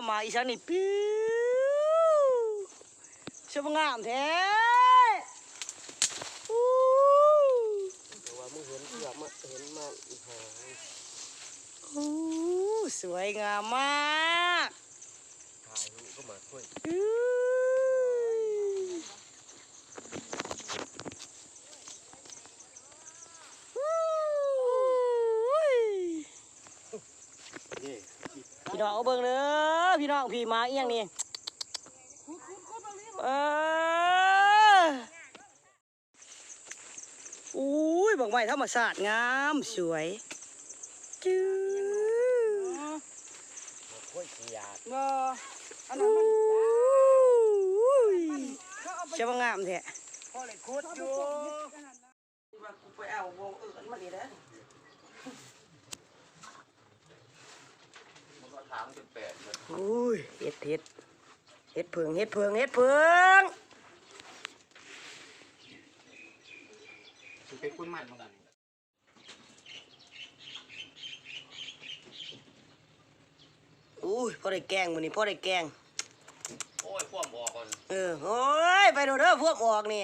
ມາອີ່ສັງນີ້ ປິວ ສວຍງາມແທ້. ອູ້ ແຕ່ວ່າມຶງເຫັນເອືອມາ ເຫັນມາອີກຫາ ອູ້ ສວຍງາມມາກ. ຖ່າຍຮູບກໍມາ ໂອ້ຍ ອື ອູ້ຍ ພີ່ນ້ອງເບິ່ງເດີ ພີ່ນ້ອງ ພີ້ ໝາກອີ່ຫຍັງນີ້ ເອີ. ອູ້ຍ ໝາກໄມ້ທຳມະຊາດງາມສວຍ ຈື້ ໝາກກ້ວຍສຽດ ບໍ່ ອັນນັ້ນມັນ ອູ້ຍ ສວຍງາມແທ້ ພໍໄດ້ຂຸດຢູ່ ວ່າກູໄປເອົາບໍ່ເອີ້ນມັນນີ້ແຫຼະ ມັນກໍຖາງຈົນແປກເບິດ ອູ້ຍ ເຫັດ ເຫັດ ເຫັດເຜິ້ງ ເຫັດເຜິ້ງ ເຫັດເຜິ້ງ ຊິເປັນຄົນມັນບໍ່? ອູ້ຍ ພໍໄດ້ແກງ ມື້ນີ້ພໍໄດ້ແກງ ໂອ້ຍ ພວມອອກກ່ອນ ເອີ ໂອ້ຍ ໄປໂລດເດີ ພວມອອກນີ້.